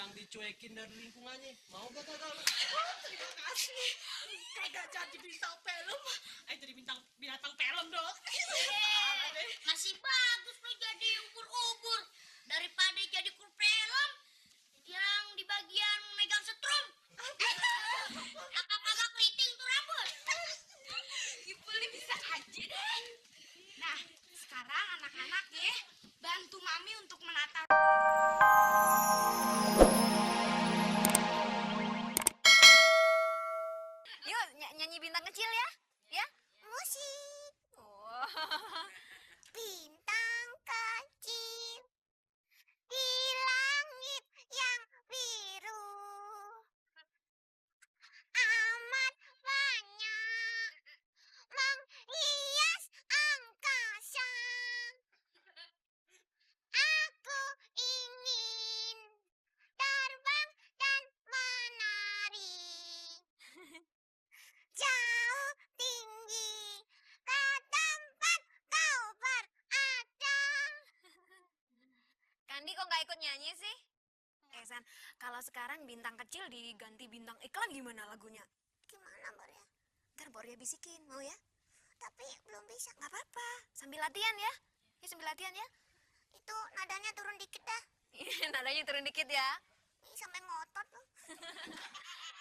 yang dicuekin dari lingkungannya. Mau gak kagak? Oh, terima kasih. Kagak jadi bintang film, jadi binatang film dong. Masih bagus lo jadi ubur-ubur daripada jadi kru film yang di bagian megang setrum. Kakak keriting tuh rambut. Boleh bisa aja deh. Nah, sekarang anak-anak ya, bantu Mami untuk menata. Yuk nyanyi bintang kecil ya. Ya. Musik. Bintang kecil di langit yang biru. Amat banyak menghias angkasa. Aku ingin terbang dan menari jauh tinggi ke tempat kau berada. Kandi kok nggak ikut nyanyi sih? San, kalau sekarang bintang kecil diganti bintang iklan gimana lagunya? Gimana Boria? Ntar Boria bisikin, mau ya? Tapi belum bisa. Nggak apa-apa, sambil latihan ya. Ya sambil latihan ya. Itu nadanya turun dikit dah. Nadanya turun dikit ya. Sampai ngotot loh.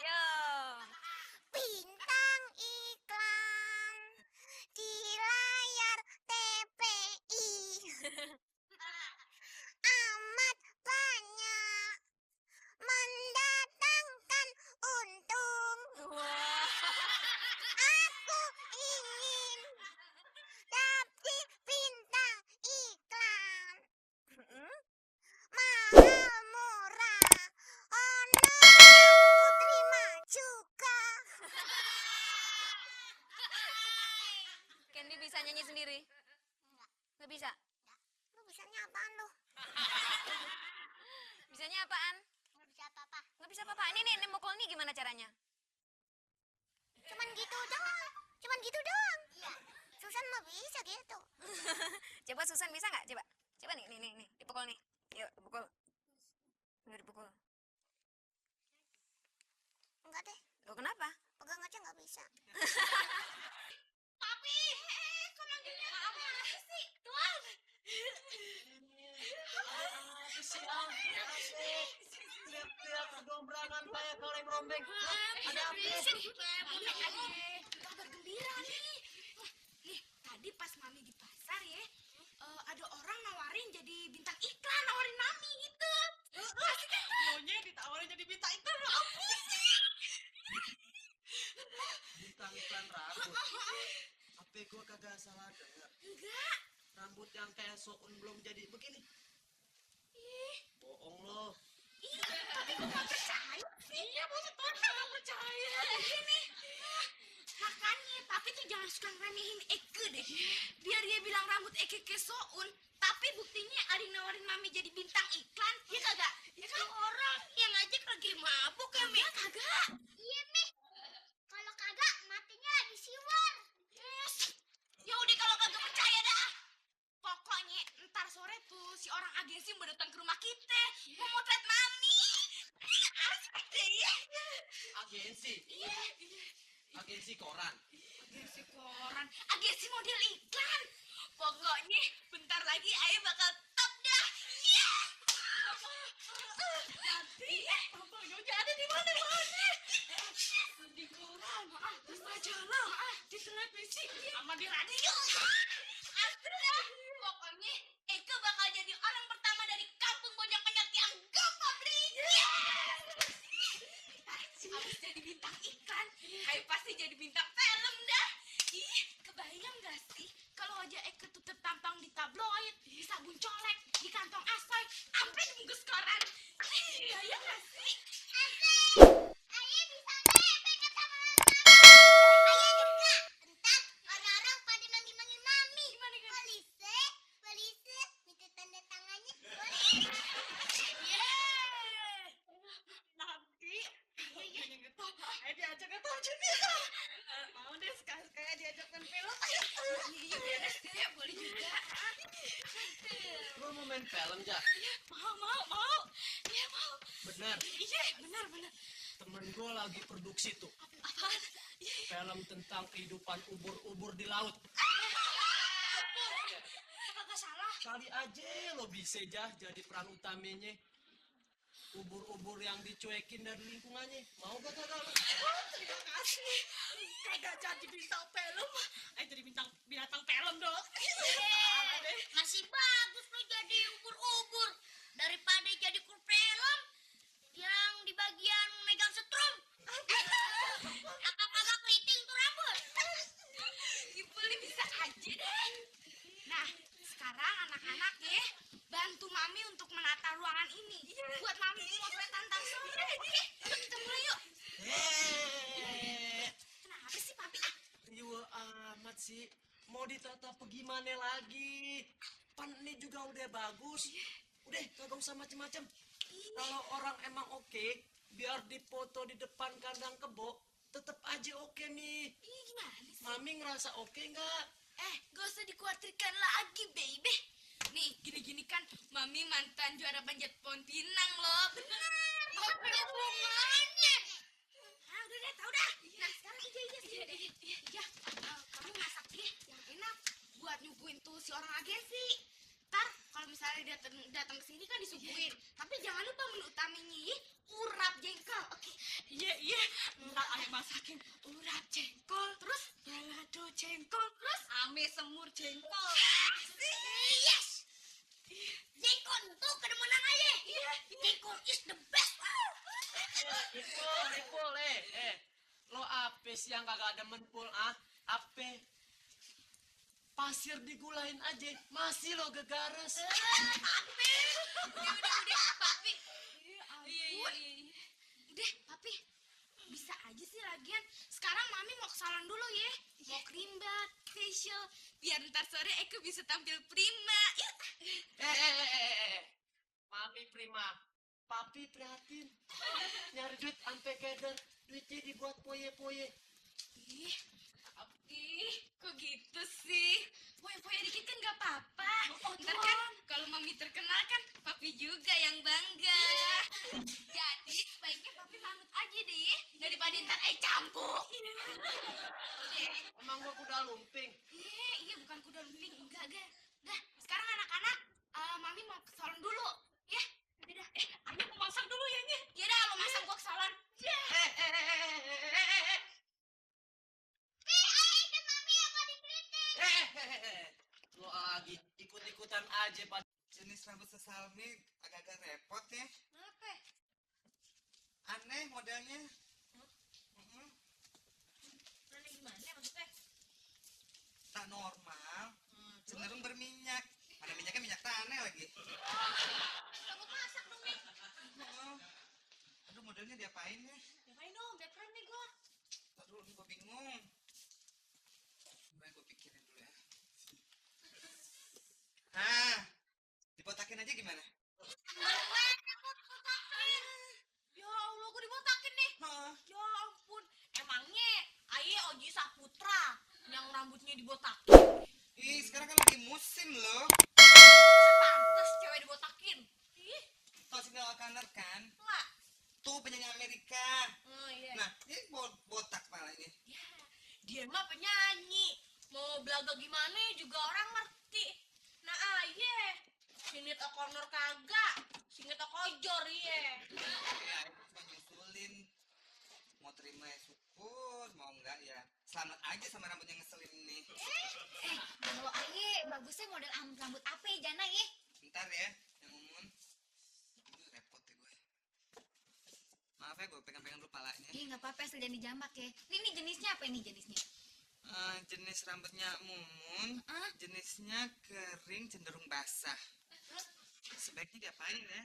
Yo. Bintang iklan di layar TPI. Amat banyak mendatangkan untung. Aku ingin dapet bintang iklan. Mahal murah, honorer ku terima juga. Candy bisa nyanyi sendiri? Nggak bisa? Lu bisanya apaan lu? Bisanya apaan? Nggak bisa apa-apa. Nggak bisa apa-apa. Ini mukul nih gimana caranya? Cuman gitu doang. Cuman gitu doang. Iya. Susan mah bisa gitu. Coba Susan bisa nggak? Coba. Coba nih. Dipukul nih. Yuk, dipukul. Nggak dipukul. Enggak deh. Loh, kenapa? Pegang aja nggak bisa. Papi, kok manggilnya apa sih? Tuan. Apa sih, asik. Lihat-lihat kedombrangan kayak kaleng rombeng. Ada apa? Kabar gembira nih. Nih, tadi pas Mami di pasar ya, ada orang nawarin jadi bintang iklan, nawarin Mami gitu. Asik kan? Maunya ditawarin jadi bintang iklan, apa sih? Bintang iklan rambut. Apa gua kagak salah dengar? Enggak. Rambut yang kayak Soun belum jadi begini. Ih, Bohong lo. tapi kok nggak percaya sih? Iya, maksud Tuan nggak percaya. Gini, makanya Papi tuh jangan suka ngeremehin Eke deh. Biar dia bilang rambut Eke ke Soun, tapi buktinya ada yang nawarin Mami jadi bintang iklan. Ya kagak? Ya kan orang yang ngajak lagi mabuk ya, Mi? Kagak. Iya, Mi. Kalau kagak, matinya di siwar. Yes. Ya udah kalau kagak percaya dah. Pokoknya ntar sore tuh si orang agensi mau datang ke rumah kita, mau motret Mami. Asik deh ya. Agensi. Iya. Agensi koran. Agensi koran, agensi model iklan. Pokoknya bentar lagi Ayah bakal top dah. Iya. Nanti abangnya ada di mana-mana. Di koran, di majalah, di televisi, sama di radio. Asli ya. Pokoknya Eka bakal jadi orang pertama dari kampung banyak-banyak yang gak pabrik. Habis jadi bintang iklan, Ayah pasti jadi bintang film dah. Ih, kebayang gak sih kalau wajah Eka tuh tertampang di tabloid, di sabun colek, di kantong asoy, sampai di bungkus koran. Kebayang gak sih? Ayah bisa nebeng sama Mami. Ayah juga. Entar orang-orang pada manggil-manggil Mami. Polisi, polisi, minta tanda tangannya. Boleh. Yeay. Nanti, ayah gitu, Ayah diajak ke tahu juga. Mau deh sekali-sekali diajak ke film. Iya, beres deh, boleh juga. Lo mau main film, Jak? Mau. Iya, mau. Bener, Iya, benar. temen gue lagi produksi tuh Apaan? film tentang kehidupan ubur-ubur di laut. Kagak salah. Kali aja lo bisa jadi peran utamanya. Ubur-ubur yang dicuekin dari lingkungannya. Mau gak kagak lo? Terima kasih. Kagak jadi bintang film. Jadi binatang film dong. Masih bagus lo jadi ubur-ubur daripada jadi kru film yang di bagian megang setrum. Agak-agak keriting tuh rambut. Boleh bisa aja deh. Nah, sekarang anak-anak ya bantu Mami untuk menata ruangan ini. Buat Mami pemotretan Tarso. Oke, yuk kita mulai yuk. Kenapa sih Papi? Riwa amat sih. Mau ditata gimana lagi? Pan ini juga udah bagus. Udah kagak usah macem-macem. Kalau orang emang oke, biar dipoto di depan kandang kebo, tetep aja oke nih. Gimana sih? Mami ngerasa oke nggak? Gak usah dikhawatirkan lagi, baby. Nih, gini-gini kan Mami mantan juara panjat pohon pinang loh. Bener. Apa hubungannya? Udah deh, tau dah. Nah, sekarang Iya. Kamu masak deh yang enak buat nyuguhin tuh si orang agensi. Ntar kalau misalnya datang ke sini kan disuguhin. Tapi jangan lupa menu utamanya ya, urap jengkol. Oke. Iya. Ntar ayah masakin urap jengkol, terus balado jengkol, terus ame semur jengkol. Yes. Jengkol tuh kedemenan aja. Jengkol is the best. Ipul, lo apes yang kagak ada menpul Ape? Pasir digulain aja, masih lo gegares. Udah, Papi. Iya. Udah, Papi. Bisa aja sih lagian. Sekarang Mami mau ke salon dulu ya. Mau krimbat, facial, biar ntar sore Eko bisa tampil prima. Yuk. Mami prima, papi prihatin. Nyari duit ampe keder, duitnya dibuat poye-poye. Kok gitu sih? Poya-poya dikit kan gak apa-apa. Ntar kan kalau Mami terkenal kan Papi juga yang bangga. Jadi sebaiknya Papi manut aja deh daripada ntar campur. Emang gua kuda lumping. Iya bukan kuda lumping, enggak. Dah, sekarang anak-anak, Mami mau ke salon dulu, ya. Udah. Ayo mau masak dulu ya, Nye. Ya dah, lo masak gua ke salon. Ya. Lo lagi ikut-ikutan aja pada. Jenis rambut sesalmi agak-agak repot ya. Kenapa? Aneh modelnya. Aneh gimana maksudnya? Tak normal. Cenderung berminyak. Mana minyaknya minyak tanah lagi. Kamu masak dong, Nek. Oh. Aduh modelnya diapain ya? Ngapain dong, biar keren nih gua. Aduh gue bingung. Coba gue pikirin dulu ya. Dibotakin aja gimana? Ya Allah, gua dibotakin nih. Ya ampun, emangnya Aye Oji Saputra yang rambutnya dibotakin? Ih sekarang kan lagi musim loh. Pantes cewek dibotakin. Tau Single O'Connor kan? Enggak. Tuh penyanyi Amerika. Oh iya. Nah ini botak malah ini. Ya, dia mah penyanyi. Mau belaga gimana juga orang ngerti. Nah, Aye Sinit O'Connor kagak. Sinit O'Kojor iya. Ya itu cuma nyusulin. Mau terima ya syukur, mau enggak ya selamat aja sama rambut yang ngeselin ini. Kalau Aye bagusnya model rambut apa ya Jana ya? Bentar ya, yang umun. Aduh, repot ya gue. Maaf ya, gue pegang-pegang dulu palanya. Nggak apa-apa asal jangan dijambak ya. Ini jenisnya apa ini jenisnya? Jenis rambutnya mumun, jenisnya kering cenderung basah. Sebaiknya diapain ya?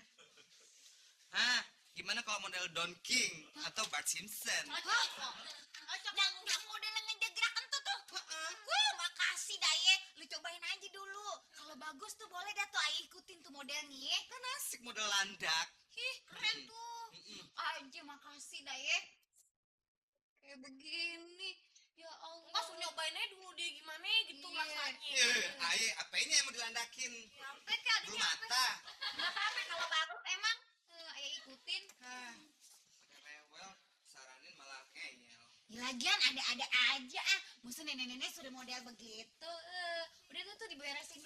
Gimana kalau model Don King atau Bart Simpson? Yang model yang ngejegerak tuh. Wah, makasih Daye. Lu cobain aja dulu. Kalau bagus tuh boleh dah tuh Aye ikutin tuh modelnya ya. Kan asik model landak. Keren tuh. Aja makasih Daye. Kayak begini. Ya Allah. Langsung nyobain aja dulu dia gimana gitu Iya. rasanya. Aye, apa ini yang mau dilandakin? Sampai kayak Belum mata. Nggak apa-apa kalau bagus emang Aye ikutin. Lagian ada aja ah. Musuh nenek-nenek suruh model begitu. Udah tuh diberesin